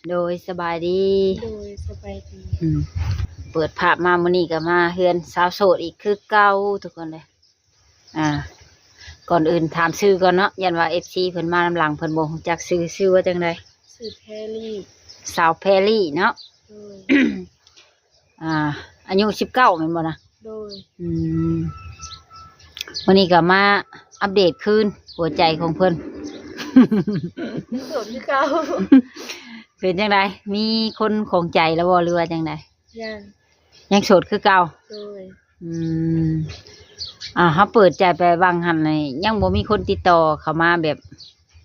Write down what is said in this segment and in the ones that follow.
ໂດຍ ສະບາຍດີ. ໂດຍ ສະບາຍດີ. ອືມ ເປີດພາບມາມື້ນີ້ກໍມາເຮືອນສາວໂສດອີກຄືເກົ່າທຸກຄົນເລີຍ. ອ່າ ກ່ອນອື່ນຖາມຊື່ກ່ອນເນາະ, ຢ້ານວ່າເອັຟຊີເພິ່ນມານຳຫຼັງເພິ່ນບໍ່ຮູ້ຈັກຊື່. ຊື່ວ່າຈັ່ງໃດ? ຊື່ແພຣີ. ສາວແພຣີເນາະ. ໂດຍ. ອ່າ ອາຍຸສິບເກົ້າແມ່ນບໍ່ນະ? ໂດຍ. ອືມ ມື້ນີ້ກໍມາອັບເດດຄືນຫົວໃຈຂອງເພິ່ນ. ໂສດຄືເກົ່າ. ເປັນຈັ່ງໃດ? ມີຄົນຂອງໃຈແລ້ວບໍ່ ຫຼືວ່າຈັ່ງໃດ? ຍັງ. ຍັງໂສດຄືເກົ່າ? ໂດຍ. ອືມ ອ່າ ເຮົາເປີດໃຈໄປຫວ່າງຫັ້ນນີ້ ຍັງບໍ່ມີຄົນຕິດຕໍ່ເຂົ້າມາແບບ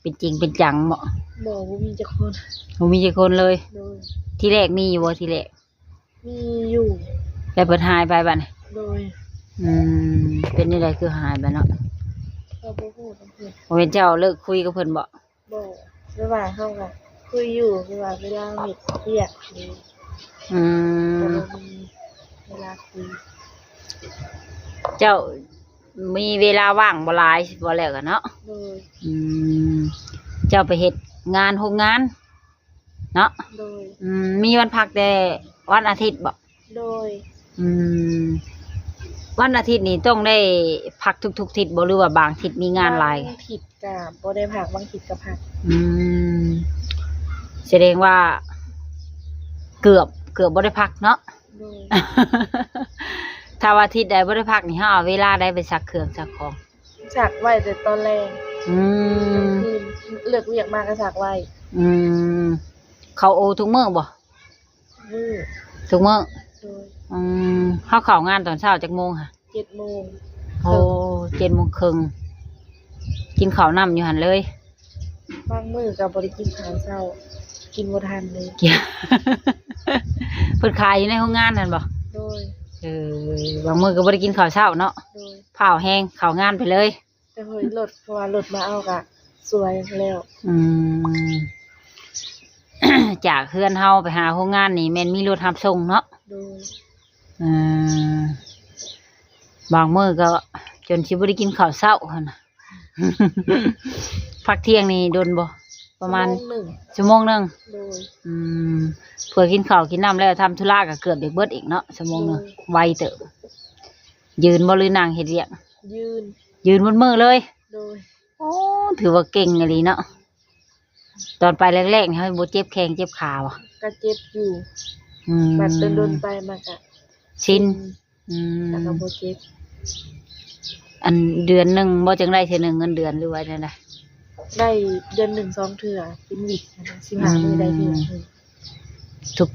ເປັນຈິງເປັນຈັງບໍ? ບໍ່ ບໍ່ມີຈັກຄົນ. ບໍ່ມີຈັກຄົນເລີຍ? ໂດຍ. ທີແລກມີຢູ່ບໍ່ ທີແລກ? ມີຢູ່. ແລ້ວເພິ່ນຫາຍໄປບັດນີ້? ໂດຍ. ອືມ ເປັນແນວໃດຄືຫາຍໄປເນາະ? ກໍບໍ່ຮູ້ນຳເພິ່ນ. ບໍ່ແມ່ນເຈົ້າເລີກຄຸຍກັບເພິ່ນບໍ? ບໍ່ ແບບວ່າເຮົາກໍຄຸຍຢູ່ ແບບວ່າເວລາເຮັດວຽກນີ້. ອືມ ກໍບໍ່ມີເວລາຄຸຍ. ເຈົ້າມີເວລາວ່າງບໍ່ຫຼາຍ ເວົ້າແລ້ວກໍເນາະ? ໂດຍ. ອືມ ເຈົ້າໄປເຮັດງານໂຮງງານເນາະ? ໂດຍ. ອືມ ມີວັນພັກແຕ່ວັນອາທິດບໍ? ໂດຍ. ອືມ ວັນອາທິດນີ້ຕ້ອງໄດ້ພັກທຸກໆທິດບໍ ຫຼືວ່າບາງທິດມີງານຫຼາຍ? ບາງທິດກະບໍ່ໄດ້ພັກ ບາງທິດກະພັກ. ອືມ ສະແດງວ່າເກືອບ ເກືອບບໍ່ໄດ້ພັກເນາະ? ໂດຍ. ຖ້າວ່າທິດໃດບໍ່ໄດ້ພັກນີ້ ເຮົາເອົາເວລາໃດໄປຊັກເຄື່ອງຊັກຂອງ? ຊັກໄວ້ແຕ່ຕອນແລງ. ອືມ ກາງຄືນເລີກວຽກມາກໍຊັກໄວ້. ອືມ ເຂົ້າໂອທຸກມື້ບໍ? ມື້ ທຸກມື້. ໂດຍ. ອືມ ເຮົາເຂົ້າງານຕອນເຊົ້າຈັກໂມງຫະ? ເຈັດໂມງ. ໂອ້ ເຈັດໂມງເຄິ່ງ ກິນເຂົ້ານ້ຳຢູ່ຫັ້ນເລີຍ? ບາງມື້ກໍບໍ່ໄດ້ກິນເຂົ້າເຊົ້າ ກິນບໍ່ທັນເລີຍ. ເພິ່ນຂາຍຢູ່ໃນໂຮງງານຫັ້ນບໍ? ໂດຍ. ເອີ ບາງມື້ກໍບໍ່ໄດ້ກິນເຂົ້າເຊົ້າເນາະ? ໂດຍ. ພ້າວແຮງເຂົ້າງານໄປເລີຍ. ແຕ່ເຮີ້ຍລົດ ເພາະວ່າລົດມາເອົາກະສວຍແລ້ວ. ອືມ ຈາກເຮືອນເຮົາໄປຫາໂຮງງານນີ້ແມ່ນມີລົດຮັບສົ່ງເນາະ? ໂດຍ. ເອີ ບາງມື້ກໍຈົນຊິບໍ່ໄດ້ກິນເຂົ້າເຊົ້າຫັ້ນນະ. ພັກທ່ຽງນີ້ດົນບໍ່? ປະມານຊົ່ວໂມງໜຶ່ງ. ຊົ່ວໂມງໜຶ່ງ? ໂດຍ. ອືມ ເພື່ອກິນເຂົ້າກິນນ້ຳແລ້ວ ທຳທຸລະກໍເກືອບໄດ້ເບິດອີກເນາະ ຊົ່ວໂມງໜຶ່ງ. ໂດຍ. ໄວເຕີບ. ຢືນບໍ່ ຫຼືນັ່ງເຮັດວຽກ? ຢືນ. ຢືນໝົດມື້ເລີຍ? ໂດຍ. ໂອ້ ຖືວ່າເກັ່ງອີ່ຫຼີເນາະ. ຕອນໄປແລກໆນີ້ ເຮົາບໍ່ເຈັບແຂ້ງເຈັບຂາບໍ່? ກໍເຈັບຢູ່. ອືມ ບັດດົນໆໄປມັນກໍຊິນ. ອືມ ແລ້ວກໍບໍ່ເຈັບ. ອັນເດືອນໜຶ່ງບໍ່ ຈັ່ງໄດ້ເທື່ອໜຶ່ງເງິນເດືອນ ຫຼືວ່າຈັ່ງໃດ? ໄດ້ເດືອນໜຶ່ງສອງເທື່ອ ເປັນວິກຫັ້ນນະ ສິບຫ້າມື້ໄດ້ເທື່ອໜຶ່ງ. ອືມ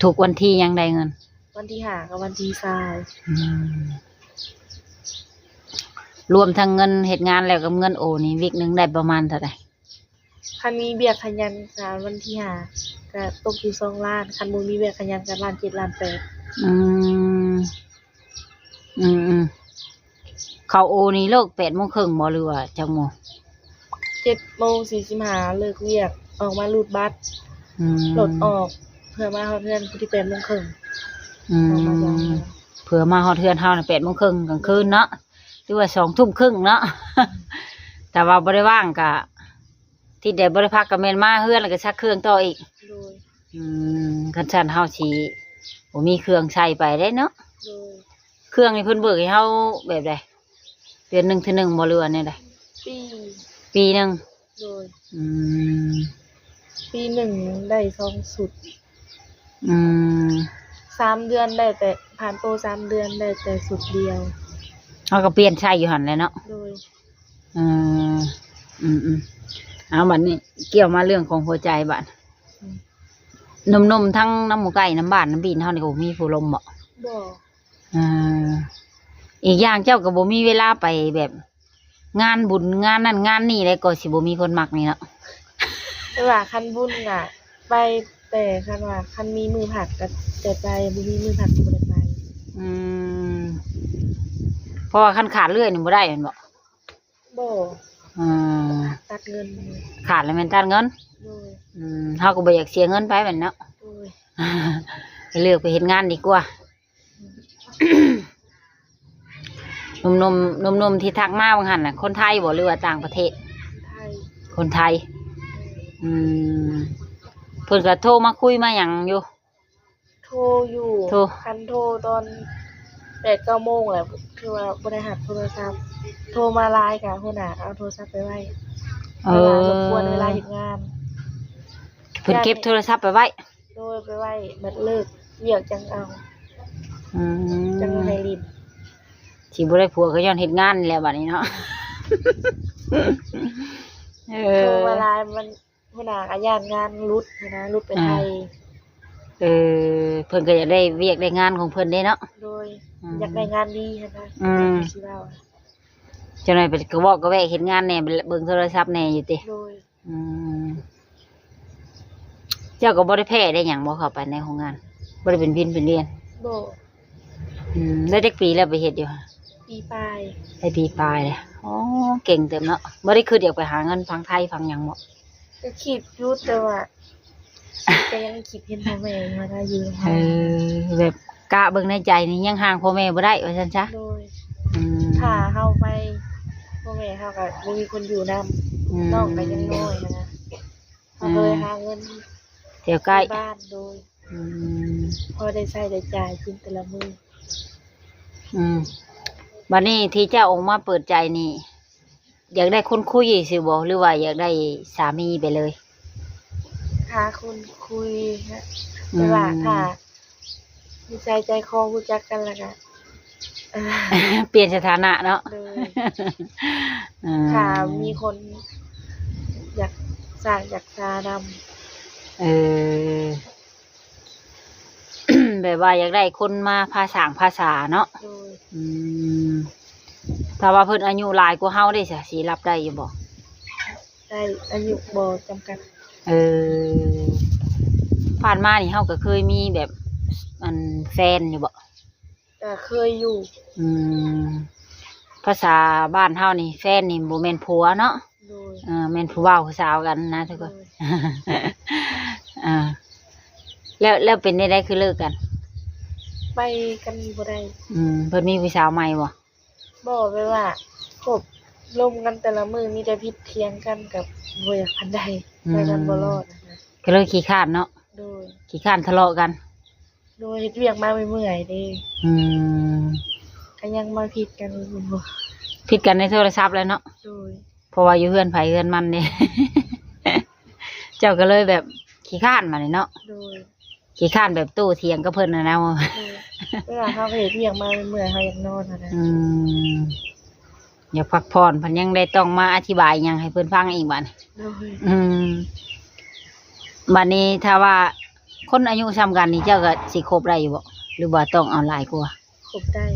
ທຸກໆວັນທີຫຍັງໄດ້ເງິນ? ວັນທີຫ້າກັບວັນທີຊາວ. ອືມ ລວມທັງເງິນເຮັດງານແລ້ວກັບເງິນໂອນີ້ ວິກໜຶ່ງໄດ້ປະມານເທົ່າໃດ? ຄັນມີວຽກຂະຫຍັນກະວັນທີຫ້າກະຕົກຢູ່ສອງລ້ານ, ຄັນບໍ່ມີວຽກຂະຫຍັນກະລ້ານເຈັດລ້ານແປດ. ອືມ ອືມໆ ເຂົ້າໂອນີ້ເລີກແປດໂມງເຄິ່ງບໍ່ ຫຼືວ່າຈັກໂມງ? ເຈັດໂມງສີ່ສິບຫ້າເລີກວຽກ ອອກມາຮູດບັດ ອືມ ລົດອອກ ເພື່ອມາຮອດເຮືອນພໍດີແປດໂມງເຄິ່ງ. ອືມ ອອກມາຈາກ ເພື່ອມາຮອດເຮືອນເຮົານະແປດໂມງເຄິ່ງກາງຄືນເນາະ ຫຼືວ່າສອງທຸ່ມເຄິ່ງເນາະ. ຖ້າວ່າບໍ່ໄດ້ວ່າງກະ ທິດໃດບໍ່ໄດ້ພັກກໍແມ່ນມາເຮືອນແລ້ວກໍຊັກເຄື່ອງຕໍ່ອີກ. ໂດຍ. ອືມ ຄັນຊັ້ນເຮົາຊິບໍ່ມີເຄື່ອງໃຊ້ໄປເດ້ເນາະ. ໂດຍ. ເຄື່ອງນີ້ເພິ່ນເບີກໃຫ້ເຮົາແບບໃດ? ເດືອນໜຶ່ງເທື່ອໜຶ່ງບໍ່ ຫຼືວ່າແນວໃດ? ປີ ປີໜຶ່ງ. ໂດຍ. ອືມ ປີໜຶ່ງໄດ້ສອງຊຸດ. ອືມ ສາມເດືອນໄດ້ແຕ່ ຜ່ານໂປສາມເດືອນໄດ້ແຕ່ຊຸດດຽວ ເຮົາກໍປ່ຽນໃຊ້ຢູ່ຫັ້ນແຫຼະເນາະ. ໂດຍ. ເອີ ອືມໆ ເອົາ ບັດນີ້ກ່ຽວມາເລື່ອງຂອງຫົວໃຈບາດ ອືມ ໜຸ່ມໆທັງນຳໝູ່ໄກ່ນຳບ້ານນຳບີນເຮົານີ້ກໍບໍ່ມີຜູ້ລົມບໍ? ບໍ່. ເອີ ອີກຢ່າງເຈົ້າກໍບໍ່ມີເວລາໄປແບບງານບຸນງານນັ້ນງານນີ້ແລ້ວ ກໍຊິບໍ່ມີຄົນມັກນີ້ເນາະ. ແຕ່ວ່າຄັນບຸນກະໄປ ແຕ່ຄັນວ່າ ຄັນມີມື້ພັກກໍຈະໄປ ບໍ່ມີມື້ພັກກໍບໍ່ໄດ້ໄປ. ອືມ ເພາະວ່າຄັນຂາດເລື້ອຍນີ້ບໍ່ໄດ້ແມ່ນບໍ່? ບໍ່. ອືມ ຕັດເງິນ. ຂາດແລ້ວແມ່ນຕັດເງິນ? ໂດຍ. ອືມ ເຮົາກໍບໍ່ຢາກເສຍເງິນໄປແມ່ນເນາະ? ໂດຍ. ເລືອກໄປເຮັດງານດີກວ່າ. ໜຸ່ມໆ ໜຸ່ມໆທີ່ທັກມາວ່າງຫັ້ນນະ ຄົນໄທບໍ່ ຫຼືວ່າຕ່າງປະເທດ? ຄົນໄທ. ຄົນໄທ. ອືມ ເພິ່ນກໍໂທມາຄຸຍມາຫຍັງຢູ່? ໂທຢູ່. ໂທ ຄັນໂທຕອນແປດເກົ້າໂມງແຫຼະ ຄືວ່າບໍ່ໄດ້ຮັບໂທລະສັບ. ໂທມາຫຼາຍກະຫົວໜ້າເອົາໂທລະສັບໄປໄວ້. ເອີ ເວລາລົບກວນເວລາເຮັດງານ ເພິ່ນເກັບໂທລະສັບໄປໄວ້. ໂດຍ ໄປໄວ້ ບັດເລີກວຽກຈັ່ງເອົາ. ອືມ ຈັ່ງໃຫ້ຫຼິ້ນ. ຊິບໍ່ໄດ້ຜົວກໍຍ້ອນເຮັດງານນີ້ແຫຼະບັດນີ້ເນາະ. ເອີ ໂທມາຫຼາຍ ມັນ ຫົວໜ້າກໍຢ້ານງານຫຼຸດຫັ້ນນະ ຫຼຸດໄປໄທ. ເອີ ເພິ່ນກໍຢາກໄດ້ວຽກໄດ້ງານຂອງເພິ່ນເດ້ເນາະ. ໂດຍ ອືມ ຢາກໄດ້ງານດີຫັ້ນນະ. ອືມ ຊິເວົ້າ ຈັກໜ້ອຍເພິ່ນກໍເວົ້າກະແວກເຮັດງານແດ່ ເບິ່ງໂທລະສັບແດ່ຢູ່ຕິ? ໂດຍ. ອືມ ເຈົ້າກໍບໍ່ໄດ້ແພ້ໄດ້ຫຍັງບໍ່ ເຂົ້າໄປໃນໂຮງງານ? ບໍ່ໄດ້ເປັນວິນເປັນວຽນ? ບໍ່. ອືມ ໄດ້ຈັກປີແລ້ວໄປເຮັດຢູ່? ປີປາຍ. ໄດ້ປີປາຍແລ້ວ. ອໍ ເກັ່ງເຕີບເນາະ. ບໍ່ໄດ້ຄິດຢາກໄປຫາເງິນຝັ່ງໄທຝັ່ງຫຍັງບໍ່? ກໍຄິດຢູ່ ແຕ່ວ່າກໍຍັງຄິດເຫັນພໍ່ແມ່ຢູ່ນະ ຢູ່ນຳເຮົາ. ເອີ ແບບກະເບິ່ງໃນໃຈນີ້ຍັງຫ່າງພໍ່ແມ່ບໍ່ໄດ້ວ່າຊັ້ນຊະ. ໂດຍ. ອືມ ຖ້າເຮົາໄປ ພໍ່ແມ່ເຮົາກໍບໍ່ມີຄົນຢູ່ນຳ. ອືມ ນ້ອງກໍຍັງນ້ອຍຫັ້ນນະ ເຮົາກໍເລີຍ ອືມ ຫາເງິນແຖວໃກ້ ຢູ່ບ້ານ. ໂດຍ. ອືມ ພໍໄດ້ໃຊ້ໄດ້ຈ່າຍກິນແຕ່ລະມື້. ອືມ ບັດນີ້ທີ່ເຈົ້າອອກມາເປີດໃຈນີ້ ຢາກໄດ້ຄົນຄຸຍຊື່ບໍ່ ຫຼືວ່າຢາກໄດ້ສາມີໄປເລີຍ? ຫາຄົນຄຸຍນະ. ອືມ ແຕ່ວ່າຖ້ານິໄສໃຈຄໍຮູ້ຈັກກັນແລ້ວກະ ອ່າ ປ່ຽນສະຖານະເນາະ. ໂດຍ. ອືມ ຖ້າມີຄົນຢາກສ້າງຢາກສານຳ. ເອີ ແບບວ່າຢາກໄດ້ຄົນມາພາສ້າງພາສາເນາະ. ໂດຍ. ອືມ ຖ້າວ່າເພິ່ນອາຍຸຫຼາຍກວ່າເຮົາເດ້ຊະ ຊິຮັບໄດ້ຢູ່ບໍ່? ໄດ້ ອາຍຸບໍ່ຈຳກັດ. ເອີ ຜ່ານມານີ້ເຮົາກໍເຄີຍມີແບບ ອັນ ແຟນຢູ່ບໍ່? ກໍເຄີຍຢູ່. ອືມ ພາສາບ້ານເຮົານີ້ ແຟນນີ້ບໍ່ແມ່ນຜົວເນາະ. ໂດຍ. ເອີ ແມ່ນຜູ້ບ່າວຜູ້ສາວກັນນະທຸກຄົນ. ໂດຍ. ເອີ ແລ້ວ ແລ້ວເປັນແນວໃດຄືເລີກກັນ? ໄປກັນບໍ່ໄດ້. ອືມ ເພິ່ນມີຜູ້ສາວໃໝ່ບໍ່? ບໍ່ ແບບວ່າຄົບລົມກັນແຕ່ລະມື້ມີແຕ່ຜິດຖຽງກັນ ກໍບໍ່ຢາກປານໃດ. ອືມ ໄປກັນບໍ່ລອດນະ. ກໍເລີຍຂີ້ຄ້ານເນາະ. ໂດຍ. ຂີ້ຄ້ານທະເລາະກັນ. ໂດຍ ເຮັດວຽກມາເມື່ອຍໆເດ້. ອືມ ກໍຍັງມາຜິດກັນຢູ່. ຜິດກັນໃນໂທລະສັບແຫຼະເນາະ. ໂດຍ. ເພາະວ່າຢູ່ເຮືອນໃຜເຮືອນມັນເດ້. ເຈົ້າກໍເລີຍແບບຂີ້ຄ້ານບາດນີ້ເນາະ. ໂດຍ. ຂີ້ຄ້ານແບບໂຕ້ຖຽງກັບເພິ່ນຫັ້ນນະ. ໂດຍ. ເວລາເຮົາເຮັດວຽກມາເມື່ອຍໆ ເຮົາຢາກນອນຫັ້ນນະ. ອືມ ຢາກພັກຜ່ອນ ເພິ່ນຍັງໄດ້ຕ້ອງມາອະທິບາຍຫຍັງໃຫ້ເພິ່ນຟັງອີກບາດນີ້. ໂດຍ. ອືມ ບາດນີ້ຖ້າວ່າຄົນອາຍຸສ່ຳກັນນີ້ ເຈົ້າກໍຊິຄົບໄດ້ຢູ່ບໍ່ ຫຼືວ່າຕ້ອງເອົາຫຼາຍກວ່າ? ຄົບໄດ້.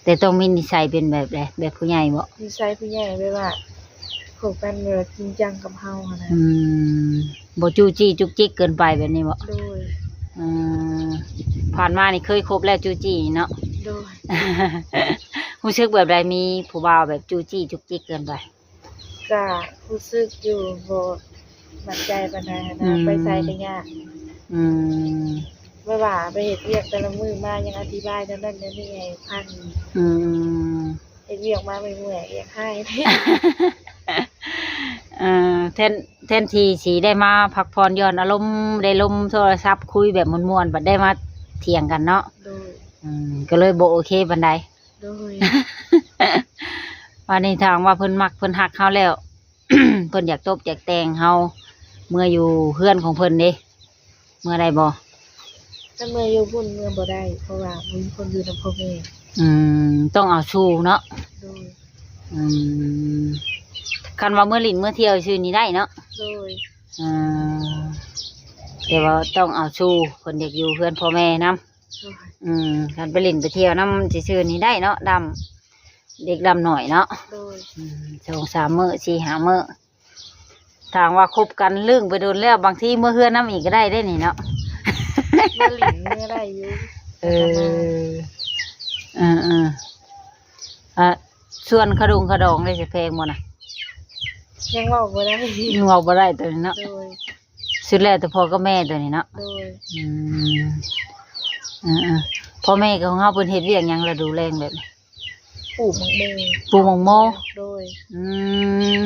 ແຕ່ຕ້ອງມີນິໄສເປັນແບບໃດ? ແບບຜູ້ໃຫຍ່ບໍ? ນິໄສຜູ້ໃຫຍ່ ແບບວ່າຄົບກັນແບບວ່າຈິງຈັງກັບເຮົາຫັ້ນນະ. ອືມ ບໍ່ຈູ້ຈີ້ຈຸກຈິກເກີນໄປແບບນີ້ບໍ? ໂດຍ. ອືມ ຜ່ານມານີ້ເຄີຍຄົບແລ້ວຈູ້ຈີ້ເນາະ? ໂດຍ. ຮູ້ສຶກແບບໃດ ມີຜູ້ບ່າວແບບຈູ້ຈີ້ຈຸກຈິກເກີນໄປ? ກະຮູ້ສຶກຢູ່ ບໍ່ໝັ້ນໃຈປານໃດຫັ້ນນະ. ອືມ ໄປໃສກໍຍາກ. ອືມ ແບບວ່າໄປເຮັດວຽກແຕ່ລະມື້ມາຍັງອະທິບາຍແນວນັ້ນແນວນີ້ໃຫ້ຟັງ. ອືມ ເຮັດວຽກມາເມື່ອຍໆ ຢາກຮ້າຍ. ເອີ ແທນ ແທນທີ່ຊິໄດ້ມາພັກຜ່ອນຢ່ອນອາລົມ ໄດ້ລົມໂທລະສັບຄຸຍແບບມ່ວນໆ ບັດໄດ້ມາຖຽງກັນເນາະ. ໂດຍ. ອືມ ກໍເລີຍບໍ່ໂອເຄປານໃດ. ໂດຍ. ບາດນີ້ຖ້າຫາກວ່າເພິ່ນມັກເພິ່ນຮັກເຮົາແລ້ວ ເພິ່ນຢາກຕົບຢາກແຕ່ງເຮົາເມືອຢູ່ເຮືອນຂອງເພິ່ນເດ້ ເມືອໄດ້ບໍ່? ຄັນເມືອຢູ່ພຸ້ນເມືອບໍ່ໄດ້ ເພາະວ່າບໍ່ມີຄົນຢູ່ນຳພໍ່ແມ່. ອືມ ຕ້ອງເອົາຊູ່ເນາະ. ໂດຍ. ອືມ ຄັນວ່າເມືອຫຼິ້ນເມືອທ່ຽວຊື່ນີ້ໄດ້ເນາະ. ໂດຍ. ອືມ ແຕ່ວ່າຕ້ອງເອົາຊູ່ ເພິ່ນຢາກຢູ່ເຮືອນພໍ່ແມ່ນຳ. ໂດຍ. ອືມ ຄັນໄປຫຼິ້ນໄປທ່ຽວນຳຊື່ໆນີ້ໄດ້ເນາະ ດຳເດັກດຳນ້ອຍເນາະ. ໂດຍ. ອືມ ສອງສາມມື້ ສີ່ຫ້າມື້ ຖ້າຫາກວ່າຄົບກັນລຶ້ງໄປດົນແລ້ວ ບາງທີເມືອເຮືອນນຳອີກກໍໄດ້ເດ້ນີ້ເນາະ. ມາຫຼິ້ນເມືອໄດ້ຢູ່. ເອີ ເອີໆ ອາ ສ່ວນຂະດົງຂະດອງເດ້ ຊິແພງບໍ່ນະ? ຍັງເວົ້າບໍ່ໄດ້ ຍັງເວົ້າບໍ່ໄດ້ໂຕນີ້ເນາະ. ໂດຍ. ສຸດແລ້ວແຕ່ພໍ່ກັບແມ່ໂຕນີ້ເນາະ. ໂດຍ. ອືມ ເອີໆ ພໍ່ແມ່ຂອງເຮົາເພິ່ນເຮັດວຽກຫຍັງລະດູແລງແບບນີ້? ປູກໝາກໂມ. ປູກໝາກໂມ. ໂດຍ. ອື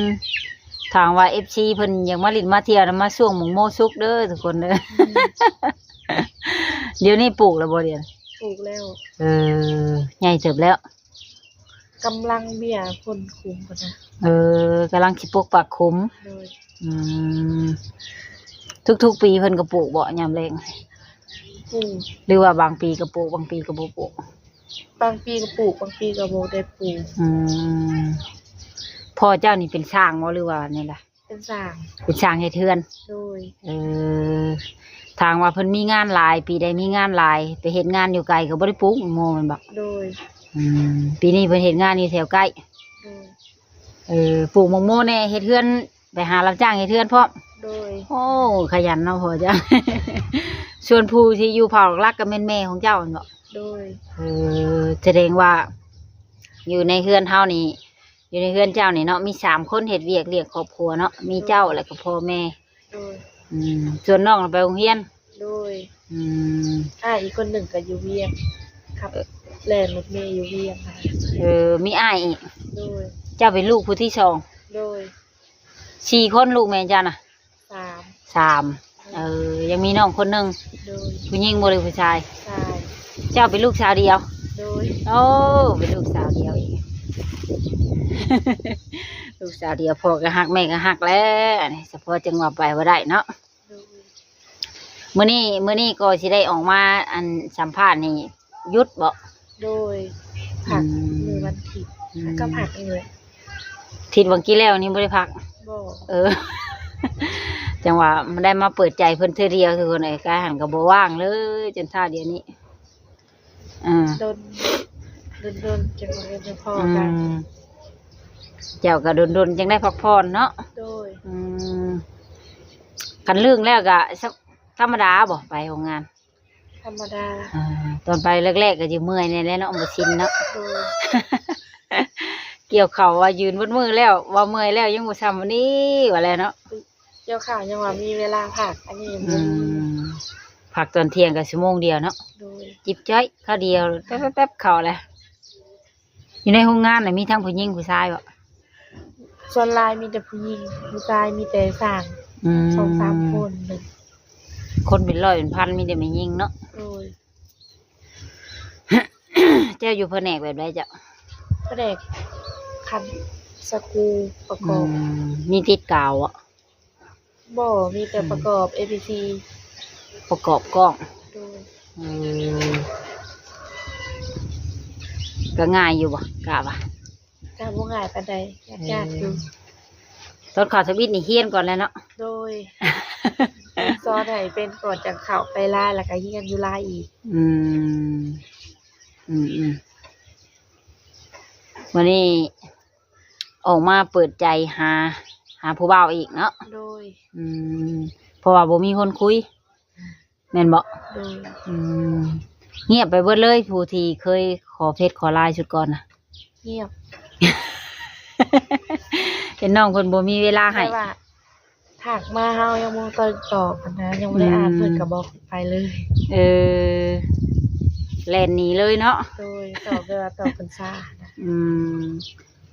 ມ ຖ້າຫາກວ່າເອັຟຊີເພິ່ນຢາກມາຫຼິ້ນມາທ່ຽວນະ ມາຊ່ວງໝາກໂມສຸກເດີທຸກຄົນເດີ. ອືມ ດຽວນີ້ປູກແລ້ວບໍ່ດຽວນີ້? ປູກແລ້ວ. ເອີ ໃຫຍ່ເຕີບແລ້ວ. ກຳລັງເບ້ຍພົ້ນຂຸມພຸ້ນນະ. ເອີ ກຳລັງຊິປົກປັກຂຸມ. ໂດຍ. ອືມ ທຸກໆປີເພິ່ນກໍປູກບໍ່ ຍາມແລ້ງ? ປູກ. ຫຼືວ່າບາງປີກໍປູກ ບາງປີກໍບໍ່ປູກ? ບາງປີກໍປູກ ບາງປີກໍບໍ່ໄດ້ປູກ. ອືມ ພໍ່ເຈົ້ານີ້ເປັນຊ່າງບໍ່ ຫຼືວ່າແນວໃດ? ເປັນຊ່າງ. ເປັນຊ່າງເຮັດເຮືອນ. ໂດຍ. ເອີ ຖ້າຫາກວ່າເພິ່ນມີງານຫຼາຍ ປີໃດມີງານຫຼາຍ ໄປເຮັດງານຢູ່ໄກກໍບໍ່ໄດ້ປູກໝາກໂມແມ່ນບໍ່? ໂດຍ. ອືມ ປີນີ້ເພິ່ນເຮັດງານຢູ່ແຖວໃກ້. ໂດຍ. ເອີ ປູກໝາກໂມແດ່ ເຮັດເຮືອນ ໄປຫາຮັບຈ້າງເຮັດເຮືອນພ້ອມ. ໂດຍ. ໂອ້ ຂະຫຍັນເນາະພໍ່ເຈົ້າ. ສ່ວນຜູ້ທີ່ຢູ່ເຜົ່າຫຼັກໆກໍແມ່ນແມ່ຂອງເຈົ້າແມ່ນບໍ່? ໂດຍ. ເອີ ສະແດງວ່າຢູ່ໃນເຮືອນເຮົານີ້ ຢູ່ໃນເຮືອນເຈົ້ານີ້ເນາະ ມີສາມຄົນເຮັດວຽກລ້ຽງຄອບຄົວເນາະ ມີເຈົ້າ ໂດຍ ແລ້ວກໍພໍ່ແມ່. ໂດຍ. ອືມ ສ່ວນນ້ອງໄປໂຮງຮຽນ. ໂດຍ. ອືມ ອ້າຍອີກຄົນໜຶ່ງກໍຢູ່ວຽງ ຂັບ ເອີ ແລ່ນລົດເມຢູ່ວຽງ. ເອີ ມີອ້າຍອີກ. ໂດຍ. ເຈົ້າເປັນລູກຜູ້ທີສອງ. ໂດຍ. ສີ່ຄົນ ລູກແມ່ເຈົ້ານະ? ສາມ. ສາມ. ເອີ ຍັງມີນ້ອງຄົນໜຶ່ງ. ໂດຍ. ຜູ້ຍິງບໍ່ ຫຼືຜູ້ຊາຍ? ຊາຍ. ເຈົ້າເປັນລູກສາວດຽວ? ໂດຍ. ໂອ້ ເປັນລູກສາວດຽວອີກ. ລູກສາວດຽວ ພໍ່ກໍຮັກ ແມ່ກໍຮັກແຫຼະ ອັນນີ້ສະເພາະຈັ່ງວ່າໄປບໍ່ໄດ້ເນາະ. ໂດຍ. ມື້ນີ້ ມື້ນີ້ກໍຊິໄດ້ອອກມາ ອັນ ສຳພາດນີ້ ຢຸດບໍ່? ໂດຍ. ພັກ ອືມ ມື້ວັນທິດ ອືມ ແລ້ວກໍພັກເລີຍ. ທິດຫວ່າງກີ້ແລ້ວນີ້ບໍ່ໄດ້ພັກ? ບໍ່. ເອີ ຈັ່ງວ່າໄດ້ມາເປີດໃຈເພິ່ນເທື່ອດຽວ ທຸກຄົນເອີຍ. ກາຍຫັ້ນກໍບໍ່ວ່າງເລີຍ ຈົນທ້າດຽວນີ້. ເອີ ດົນ ດົນໆ ຈັ່ງວ່າໄດ້ພໍ້ກັນ. ອືມ ເຈົ້າກໍດົນໆ ຈັ່ງໄດ້ພັກຜ່ອນເນາະ. ໂດຍ. ອືມ ຄັນລຶ້ງແລ້ວກໍ ທຳມະດາບໍ່ ໄປໂຮງງານ? ທຳມະດາ. ອ່າ ຕອນໄປແລກໆ ກໍຊິເມື່ອຍແດ່ແຫຼະເນາະ ບໍ່ຊິນເນາະ. ໂດຍ. ກ່ຽວເຂົ້າວ່າຢືນເບິດມື້ແລ້ວ ວ່າເມື່ອຍແລ້ວ ຍັງບໍ່ຊ່ຳມື້ນີ້ວ່າແລ້ວເນາະ. ກ່ຽວເຂົ້າຍັງວ່າມີເວລາພັກ ອັນນີ້ຍັງບໍ່ມີ. ອືມ ພັກຕອນທ່ຽງກໍຊົ່ວໂມງດຽວເນາະ. ໂດຍ. ຈິບຈ້ອຍຄາວດຽວ ແປັບໆ ເຂົ້າແຫຼະ. ຢູ່ໃນໂຮງງານນະ ມີທັງຜູ້ຍິງຜູ້ຊາຍບໍ່? ສ່ວນຫຼາຍມີແຕ່ຜູ້ຍິງ ຜູ້ຊາຍມີແຕ່ຊ່າງ ອືມ ສອງສາມຄົນ. ຄົນເປັນຮ້ອຍເປັນພັນ ມີແຕ່ແມ່ຍິງເນາະ. ໂດຍ. ເຈົ້າຢູ່ພະແນກແບບໃດເຈົ້າ? ພະແນກຂັດສະກູປະກອບ. ອືມ ມີຕິດກາວບໍ່? ບໍ່ ມີແຕ່ ອືມ ປະກອບເອພີຊີ ປະກອບກ້ອງ. ໂດຍ. ອືມ ກໍງ່າຍຢູ່ບໍ່ ກະວ່າ? ກໍບໍ່ງ່າຍປານໃດ ຍາກໆຢູ່. ເອີ ຕອນເຂົ້າທຳອິດນີ້ຮຽນກ່ອນແຫຼະເນາະ. ໂດຍ. ສອນໃຫ້ເປັນກ່ອນ ຈັ່ງເຂົ້າໄປລາຍ ແລ້ວກໍຮຽນຢູ່ລາຍອີກ. ອືມ ອືມໆ ມື້ນີ້ ອອກມາເປີດໃຈຫາ ຫາຜູ້ບ່າວອີກເນາະ. ໂດຍ. ອືມ ເພາະວ່າບໍ່ມີຄົນຄຸຍ ແມ່ນບໍ່? ໂດຍ. ອືມ ງຽບໄປເບິດເລີຍ ຜູ້ທີ່ເຄີຍຂໍເຟສຂໍລາຍຊຸດກ່ອນນະ. ງຽບ. ເຫັນນ້ອງເພິ່ນບໍ່ມີເວລາໃຫ້ ແຕ່ວ່າ ທັກມາເຮົາຍັງບໍ່ຕອບ ຕອບຫັ້ນນະ ຍັງບໍ່ໄດ້ອ່ານ ອືມ ເພິ່ນກໍບລັອກໄປເລີຍ. ເອີ ແລ່ນໜີເລີຍເນາະ. ໂດຍ. ຕອບແບບວ່າຕອບເພິ່ນຊ້ານະ. ອືມ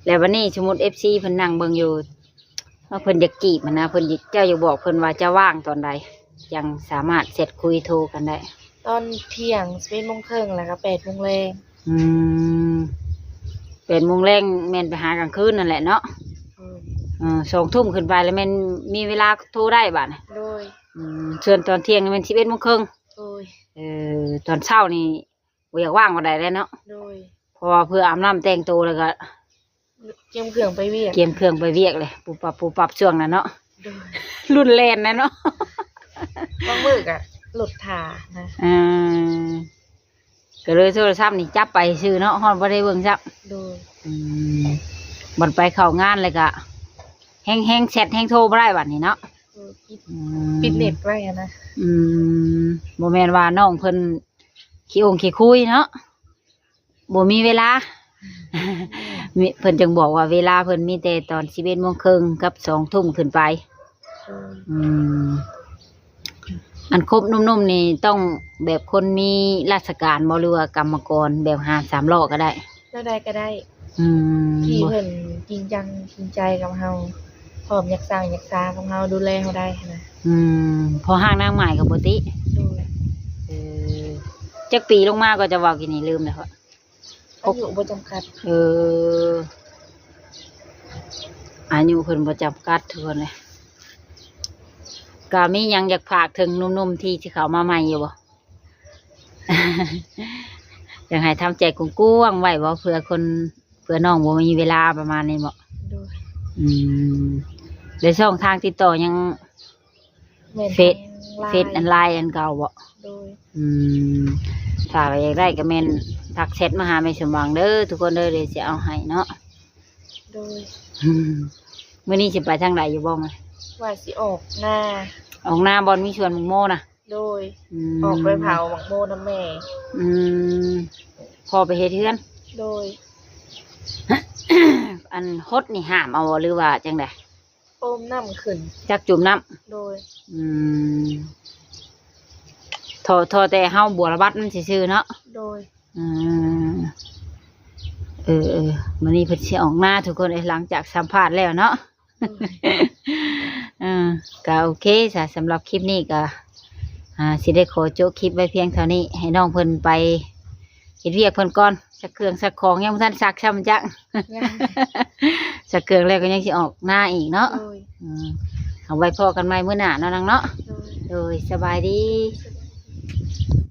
ແລ້ວບັດນີ້ສົມມຸດເອັຟຊີເພິ່ນນັ່ງເບິ່ງຢູ່ ວ່າເພິ່ນຢາກຈີບຫັ້ນນະ ເພິ່ນຢາກ ເຈົ້າຢາກບອກເພິ່ນວ່າຈະວ່າງຕອນໃດ ຈັ່ງສາມາດແຊັດຄຸຍໂທກັນໄດ້? ຕອນທ່ຽງ ສິບເອັດໂມງເຄິ່ງ ແລ້ວກໍແປດໂມງແລງ. ອືມ ແປດໂມງແລງແມ່ນໄປຫາກາງຄືນນັ້ນແຫຼະເນາະ. ເອີ ເອີ ສອງທຸ່ມຂຶ້ນໄປແລ້ວແມ່ນມີເວລາໂທໄດ້ບາດນີ້. ໂດຍ. ອືມ ສ່ວນຕອນທ່ຽງນີ້ແມ່ນສິບເອັດໂມງເຄິ່ງ. ໂດຍ. ເອີ ຕອນເຊົ້ານີ້ບໍ່ຢາກວ່າງປານໃດແລ້ວເນາະ. ໂດຍ. ເພາະວ່າເພື່ອອາບນ້ຳແຕ່ງໂຕແລ້ວກໍ ກຽມເຄື່ອງໄປວຽກ ກຽມເຄື່ອງໄປວຽກເລີຍ ປຸບປັບ ປຸບປັບ ຊ່ວງນັ້ນເນາະ. ໂດຍ. ລຸ້ນແລ່ນນະເນາະ. ບາງມື້ກໍລົດຖ້ານະ. ເອີ ກໍເລີຍໂທລະສັບນີ້ຈັບໄປຊື່ເນາະ ຮອດບໍ່ໄດ້ເບິ່ງຊ້ຳ. ໂດຍ. ອືມ ບັດໄປເຂົ້າງານແລ້ວກໍແຮງ ແຮງແຊັດແຮງໂທບໍ່ໄດ້ບັດນີ້ເນາະ. ເອີ ປິດ ອືມ ປິດເນັດໄວ້ຫັ້ນນະ. ອືມ ບໍ່ແມ່ນວ່ານ້ອງເພິ່ນຂີ້ອົງຂີ້ຄຸຍເນາະ. ບໍ່ມີເວລາ ມີ ເພິ່ນຈຶ່ງບອກວ່າເວລາເພິ່ນມີແຕ່ຕອນສິບເອັດໂມງເຄິ່ງກັບສອງທຸ່ມຂຶ້ນໄປ. ອືມ ອືມ ອັນຄົບໜຸ່ມໆ ນີ້ຕ້ອງແບບຄົນມີລາຊະການບໍ່ ຫຼືວ່າກຳມະກອນແບບຫານສາມລໍ້ກໍໄດ້? ແນວໃດກໍໄດ້. ອືມ ທີ່ເພິ່ນຈິງຈັງຈິງໃຈກັບເຮົາ. ພ້ອມຢາກສ້າງຢາກສາກັບເຮົາ ດູແລເຮົາໄດ້ຫັ້ນນະ. ອືມ ພໍຮ່າງນາງໝ້າຍກໍບໍ່ຕິ. ໂດຍ. ເອີ ຈັກປີລົງມາກໍຈະເວົ້າກີ້ນີ້ ລືມແລ້ວ. ອາຍຸບໍ່ຈຳກັດ. ເອີ ອາຍຸເພິ່ນບໍ່ຈຳກັດທຸກຄົນເລີຍ. ກະມີຫຍັງຢາກຝາກເຖິງໜຸ່ມໆທີ່ຊິເຂົ້າມາໃໝ່ຢູ່ບໍ່? ຢາກໃຫ້ທຳໃຈກວ້າງໆໄວ້ບໍ່ ເພື່ອຄົນ ເພື່ອນ້ອງບໍ່ມີເວລາປະມານນີ້ບໍ່? ໂດຍ. ອືມ ແລ້ວຊ່ອງທາງຕິດຕໍ່ຍັງ ແມ່ນ ເຟສ ທາງ LINE ເຟສອັນ LINE ອັນເກົ່າບໍ່? ໂດຍ. ອືມ ຖ້າວ່າຢາກໄດ້ກໍແມ່ນທັກແຊັດມາຫາແມ່ສົມຫວັງເດີທຸກຄົນເດີ ດຽວຊິເອົາໃຫ້ເນາະ. ໂດຍ. ອືມ ມື້ນີ້ຊິໄປທາງໃດຢູ່ບໍ່? ວ່າຊິອອກນາ. ອອກນາບ່ອນມີສວນໝາກໂມນະ? ໂດຍ. ອືມ ອອກໄປເຜົາໝາກໂມນຳແມ່. ອືມ ພໍ່ໄປເຮັດເຮືອນ. ໂດຍ. ອັນຫົດນີ້ຫ້າມເອົາບໍ່ ຫຼືວ່າຈັ່ງໃດ? ໂອມນ້ຳຂຶ້ນ ຈັກຈຸ່ມນ້ຳ. ໂດຍ. ອືມ ທໍ່ ທໍ່ແຕ່ເຮົາບົວລະບັດມັນຊື່ໆເນາະ. ໂດຍ. ອືມ ເອີໆ ມື້ນີ້ເພິ່ນຊິອອກນາທຸກຄົນເອີຍ ຫຼັງຈາກສຳພາດແລ້ວເນາະ. ໂດຍ. ເອີ ກໍໂອເຄຊະ ສຳລັບຄລິບນີ້ກໍ ອ່າ ຊິໄດ້ຂໍໂຈະຄລິບໄວ້ພຽງເທົ່ານີ້ ໃຫ້ນ້ອງເພິ່ນໄປເຮັດວຽກເພິ່ນກ່ອນ ຊັກເຄື່ອງຊັກຂອງ ຍັງບໍ່ທັນຊັກຊ້ຳຈັກ. ຍັງ. ຊັກເຄື່ອງແລ້ວກໍຍັງຊິອອກນາອີກເນາະ. ໂດຍ. ອືມ ເອົາໄວ້ພໍ້ກັນໃໝ່ມື້ໜ້າເນາະນາງເນາະ. ໂດຍ. ໂດຍ ສະບາຍດີ.